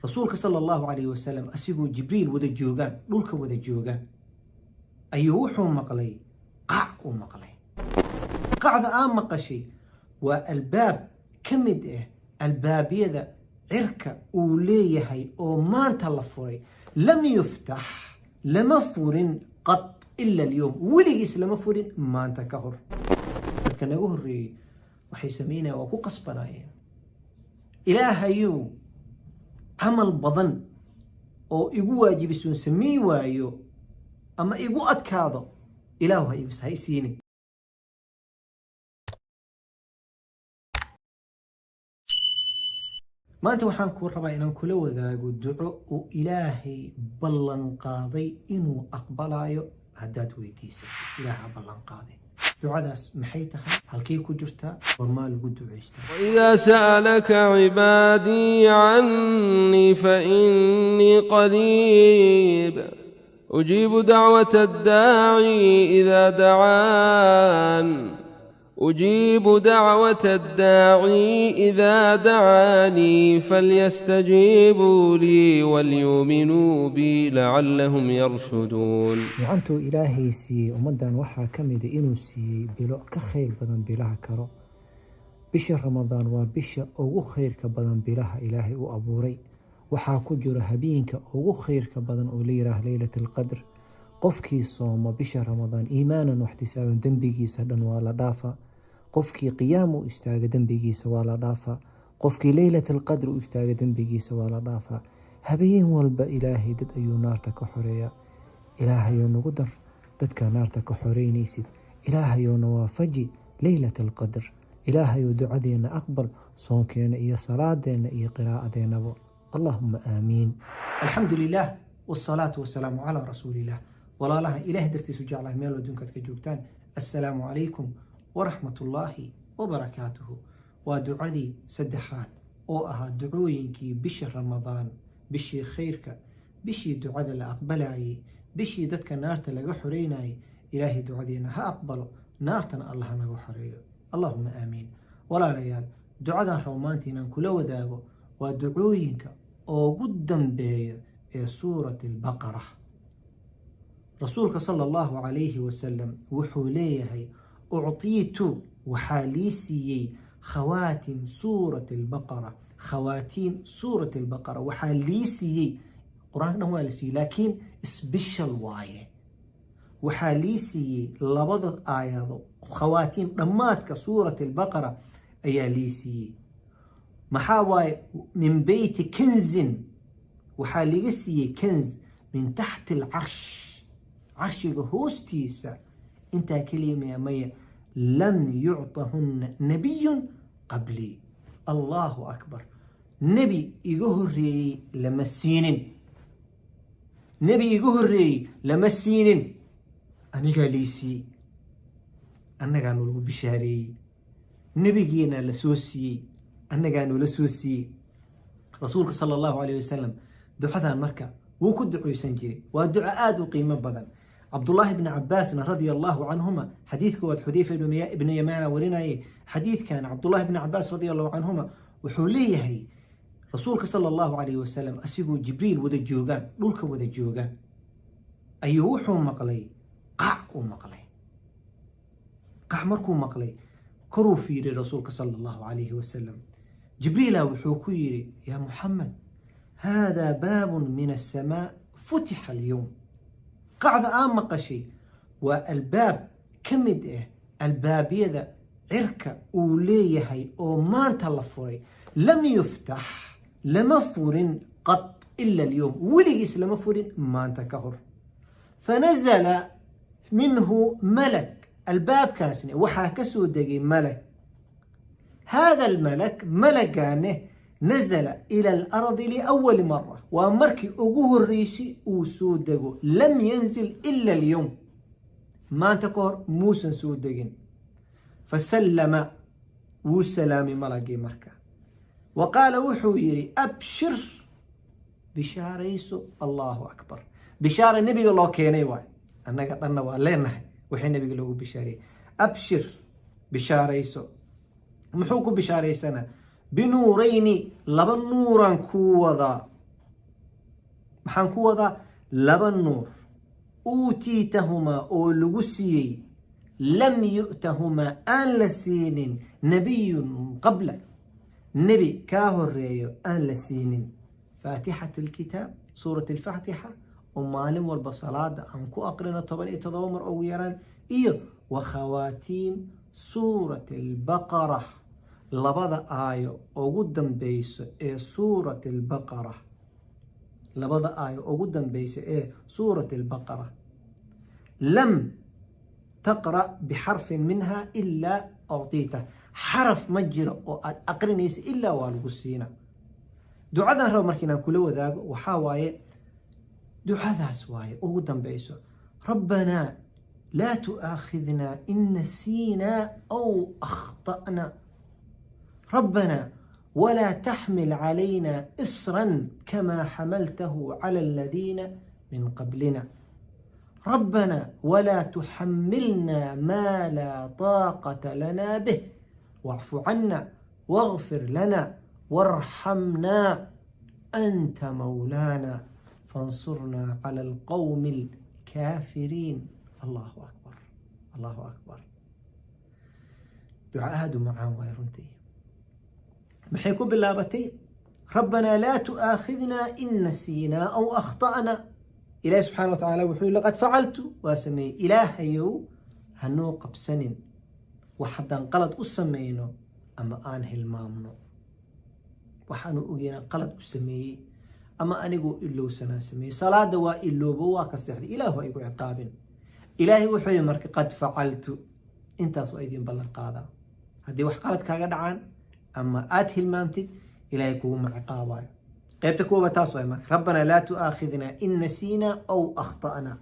Rasuulka sala Allahu calayhi wasalam asigoo Jibriil wada joogaan, dhulka wada joogaan, ayuu wuxuu maqlay qac. Uu maqlay qacda aa maqashay waa albaab ka mid ah albaabyada cirka uu leeyahay oo maanta la furay. Lam yuftax, lama furin, qad ila alyowm, weligiis lama furin maanta ka hor. Dadka naga horreeyey waxay sameynayaan, waa ku qasbanaayeen: Ilaahayou, camal badan oo igu waajibisoon samayn waayo ama igu adkaado, Ilaahu ha isiinin. Maanta waxaan kuu rabaa inaan kula wadaago duco uu Ilaahay ballanqaaday inuu aqbalaayo haddaad weydiisatid. Ilaaha ballanqaaday. Ducadaas maxay tahay? Halkay ku jirtaa? Hormaa lagu ducaystaa? وإذا سألك عبادي عني فإني قريب، أجيب دعوة الداعي إذا دعان، أجيب دعوة الداعي إذا دعاني، فليستجيبوا لي وليؤمنوا بي لعلهم يرشدون. Nicantuu Ilaahay siiyey ummaddan waxaa ka mida inuu siiyey bilo ka khayr badan bilaha karo. Bisha Ramadaan waa bisha ugu khayrka badan bilaha Ilaahay u abuuray. Waxaa ku jiro habeenka ugu khayrka badan oo la yiraah Leylat Alqadr. Qofkii sooma bisha Ramadaan iimaanan waxtisaaban, dembigiisa dhan waa la dhaafaa. Qofkii qiyaam u istaaga, dembigiisa waa la dhaafaa. Qofkii Leylat Alqadr u istaaga, dembigiisa waa la dhaafaa. Habeen walba Ilaahay dad ayuu naarta ka xoreeyaa. Ilaahayou nagu dar dadka naarta ka xoreynaysid. Ilaahayou na waafaji Leylat Alqadr. Ilaahayou ducadeenna aqbal, soonkeena iyo salaadeenna iyo qiraa'adeennaba. Allahuma aamiin. Alxamdu lilah wsalaatu wasalaamu calaa rasuuliillah. Walaalaha Ilaah dartiisu jeclahay, meel adduunkaad ka joogtaan, assalaamu calaykum waraxmat ullaahi wabarakaatuhu. Waa ducadii saddexaad oo ahaa ducooyinkii bisha Ramadaan, bishii khayrka, bishii ducada la aqbalayay, bishii dadka naarta laga xoreynayay. Ilaahay ducadeena ha aqbalo, naartana Allah naga xoreeyo. Allahuma aamiin. Walaalayaal, ducadan rabo maanta inaan kula wadaago waa ducooyinka ugu dambeeya ee Suurat Albaqara. Rasuulka sala Allahu calayhi wasalam wuxuu leeyahay: uctiitu, waxaa lii siiyey, khawaatim Suurati Albaqara. Khawaatiim Suurati Albaqara waxaa lii siiyey. Qur-aanka dhan waa la siiyey, laakiin special waaye. Waxaa lii siiyey labada aayado, khawaatiim, dhammaadka Suurati Albaqara ayaa lii siiyey. Maxaa waaye? Min beyti kanzin, waxaa liga siiyey kanz min taxti alcarsh, carshiga hoostiisa. Intaa keliya maya? Maya. Lam yucطahunna nabiyun qablii. Allahu akbar! Nebi iga horeeyey lama siinin. Nebi iga horeeyey lama siinin, anigaa lii siiyey. Annagaa nalagu bishaareeyey, nebigeenaa la soo siiyey, annagaa nula soo siiyey. Rasuulka sala Allahu alayh wasalam ducadan marka wuu ku duceysan jiray. Waa duco aada u qiimo badan. Cabdullaahi bni Cabaasna radia Allahu canhuma, xadiidka waad Xudayfa ibni Yamaana warinaye xadiidkan, Cabdullahi bni Cabaas radia Allahu canhuma wuxuu leeyahay: Rasuulka sala Allahu calayh wasalam asigoo Jibriil wada joogaan, dhulka wada joogaan, ayuu wuxuu maqlay qac. Uu maqlay qac. Markuu maqlay, koruu fiiray Rasuulka sala Allahu calayhi wasalam. Jibriila wuxuu ku yidhi: yaa Muxamed, hada baabun min asamaa futixa alyowm. Qacda aa maqashay waa albaab ka mid ah albaabyada cirka uu leeyahay oo maanta la furay. Lam yuftax, lama furin, qad ila alyowm, weligiis lama furin maanta ka hor. Fanazala minhu malak, albaabkaasne waxaa ka soo degay malak. Hada almalak, malagaane, nazala ila alardi liawali mara, waa markii ugu horreysay uu soo dego. Lam yanzil ila alyowm, maanta ka hor muusan soo degin. Fasallama, wuu salaamay malagii marka. Wa qaala, wuxuu yidhi: abshir, bishaarayso. Allahu akbar! Bishaara nebiga loo keenay waay, annaga dhanna waa leenahay waxay nebiga loogu bishaariyey. Abshir, bishaarayso. Muxuu ku bishaaraysanaa? Binuurayni, laba nuuran kuu wadaa. Maxaan ku wadaa? Laba nuur uutiitahumaa, oo lagu siiyey, lam yu'tahumaa, aan la siinin, nabiyun qabla, nebi kaa horeeyo aan la siinin: faatixat alkitaab, suurat alfaatixa, oo maalin walba salaada aan ku aqrino 17 mar ugu yaraan, iyo wa khawaatiim suurat albaqara, labada aayo ugu dambeyso ee suurat albaqara, labada aayo ugu dambeysa ee suurat albaqara. Lam taqra' bixarfin minha ilaa uctiita, xaraf ma jiro oo aad aqrinaysa ilaa waa lagu siina. Ducadan rabo marka inaan kula wadaago waxaa waaye ducadaas waaye ugu dambeyso: rabbanaa laa tu'aakhidnaa in nasiinaa aw akhta'na, rabbanaa walaa taxmil calayna isran kamaa xamaltahu cala aladiina min qablina, rabbanaa walaa tuxamilna maa laa taaqata lana bih, wacfu cana wاغfir lana warxamna, anta mawlaana faاnsurnaa cala alqowmi alkaafiriin. Allahu akbar, allahu akbar. Duca aada u macaan waay runtii. Maxay ku bilaabatay? Rabbanaa laa tu'aakhidnaa in nasiinaa aw akhta'na. Ilaahi subxaana wa tacaala wuxuu laqad facaltu, waa sameeyey. Ilaahayow, hanoo qabsanin wax haddaan qalad u samayno ama aan hilmaamno. Waxaanu ogeynaa qalad u sameeyey ama anigoo ilowsanaa sameeyey. Salaada waa iloobo, waa ka seexday, ilaahu ha igu ciqaabin. Ilaahay wuxuu yihi marka: qad facaltu, intaas waa idin ballan qaadaa. Haddii wax qalad kaaga dhacaan ama aad hilmaamtid, ilaahay kuguma ciqaabayo. Qaybta kuwaba taas waay marka: rabbanaa laa tu'aakhidnaa in nasiina aw akhta'na.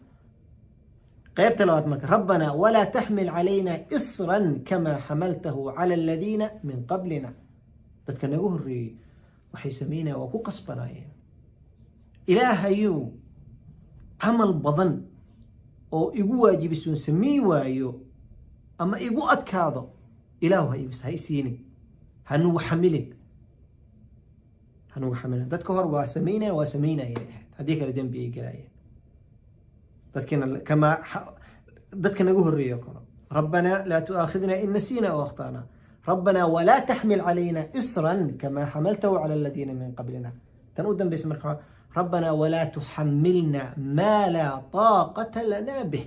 Qaybta labaad marka: rabbanaa walaa taxmil calayna isran kamaa xamaltahu cala aladiina min qablina. Dadka naga horreeyey waxay sameynayaan waa ku qasbanaayeen. Ilaahayuu, camal badan oo igu waajibisuun samey waayo ama igu adkaado, ilaahu ha isiinin, hanugu xamilin, hanugu xamilin. Dadka hor waa sameynaya, waa sameynaya ahayd, haddii kale dembi ay galaayeen. Dadkina kamaa dadka naga horreeyo kalo: rabbanaa laa tu'aakhidna in nasiina aw akhta'na, rabbanaa walaa taxmil calayna isran kamaa xamaltahu cala aladiina min qablina. Tan u dambaysa marka: rabbanaa walaa tuxamilna maa laa taaqata lana bih.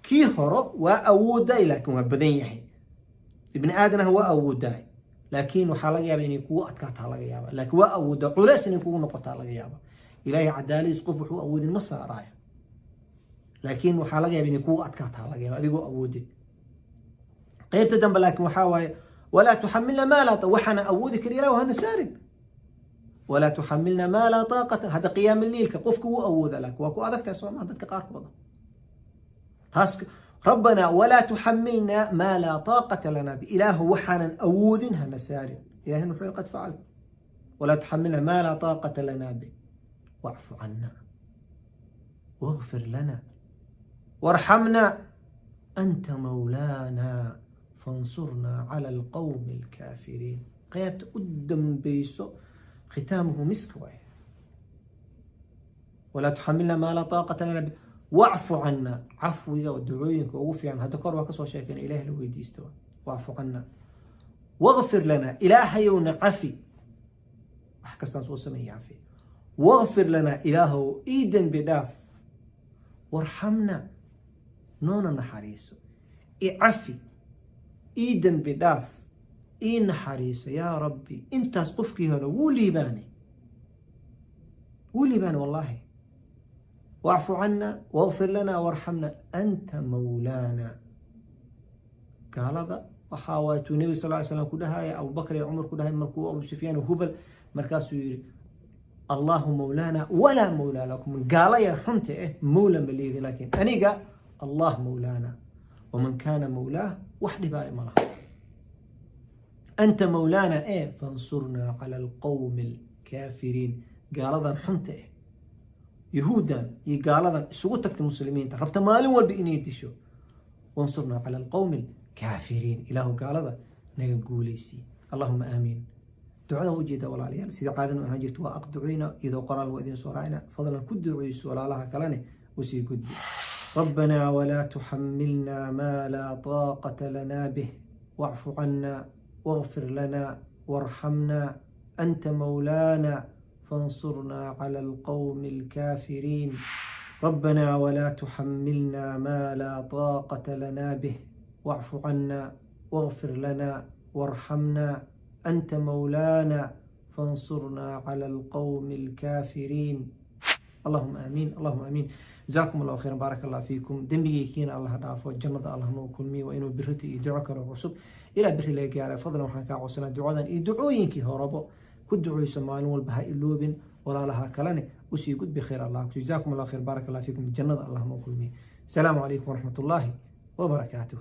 Kii horo waa awooday, laakiin waa badan yahay. Ibni aadamah waa awoodaay, laakiin waxaa laga yaaba inay kugu adkaataa laga yaaba, laakiin waa awoodaa, culays inay kugu noqotaa laga yaaba. Ilaahay cadaaladiis qof wuxuu awoodin ma saaraayo, laakiin waxaa laga yaaba inay kugu adkaataa laga yaaba adigoo awoodid. Qaybta dambe laakiin waxaa waaye: walaa tuxamilna maa laa, waxaana awoodi kara ilah hana saarin. Walaa tuxamilna maa laa taaqata. Hadda qiyaam liilka qofka wuu awooda, laakiin waa ku adagtahay, soomaa? Dadka qaarkooda taas. Rabbanaa walaa tuxamilna maa laa taaqata lana bi, ilaahu waxaanan awoodin hana saarin. Ilahina wuxuu: qad facalt. Walaa tuxamilna maa laa taaqata lana bi, wacfu cana wاغfir lana warxamna, anta mawlaana fansurnaa cala alqowmi alkaafiriin. Qaybta u dambeyso khitaamuhu misk waay. Walaa tuxamilna maa laa taaqata lana bi, wacfu cana. Cafwiga ducooyinka ugu fiican hadda kor waa kasoo sheekeen, ilaah la weydiisto. Wacfu cana waqfir lana, ilaahayowna cafi, wax kastaan soo sameeya cafi. Waqfir lana, ilaahow ii dembi dhaaf. Warxamna, noona naxariiso. Icafi, ii dembi dhaaf, ii naxariiso, yaa rabbi. Intaas qofkii hore wuu liibaanay, wuu liibaanay wallahi. Wacfu cana waqfir lana warxamna, anta mawlaana. Gaalada waxaa waatuu nebiga sal ly slam ku dhahaya, Abubakr iyo Cumar ku dhahay markuu Abu Sufyaan Hubal, markaasuu yihi: allahu mawlaana walaa mawlaa lakum. Gaalaya xunta mawla ma leedin, laakiin aniga Allah mawlaana, waman kaana mawlaah wax dhibaayo ma laha. Anta mawlaana fansurnaa cala alqowmi alkaafiriin. Gaaladan xunta yahuudan iyo gaaladan isugu tagta muslimiinta rabta maalin walba inay disho, wansurnaa cala alqowmi alkaafiriin. Ilaahu gaalada naga guulaysii. Allahuma aamiin. Ducada waa ujeedaa, walaalayaal, sida caadan u ahaan jirta waa aqduceyna iyadoo qoraal waa idin soo raacina. Fadlan ku duceyso, walaalaha kalene usii gudbi. ربنا ولا تحملنا ما لا طاقة لنا به، واعف عنا واغفر لنا وارحمنا، أنت مولانا فانصرنا على القوم الكافرين. ربنا ولا تحملنا ما لا طاقة لنا به، واعف عنا واغفر لنا وارحمنا، أنت مولانا فانصرنا على القوم الكافرين. اللهم آمين، اللهم آمين. جزاكم الله خيرا، بارك الله فيكم. Dembigeykiina Allah dhaafo, jannada Allah noo kulmiyo. Waa inuu birrito iyo duco kale cusub ilaa biri laga gaaray. Fadlan waxaan kaa codsanaa ducadan iyo ducooyinkii horebo ku duceyso maalin walba, ha iloobin, walaalaha kalene usii gudbi. Khayr Allah. جزاكم الله خير، بارك الله فيكم. Jannada Allah noo kulmiyo. السلام عليكم ورحمة الله وبركاته.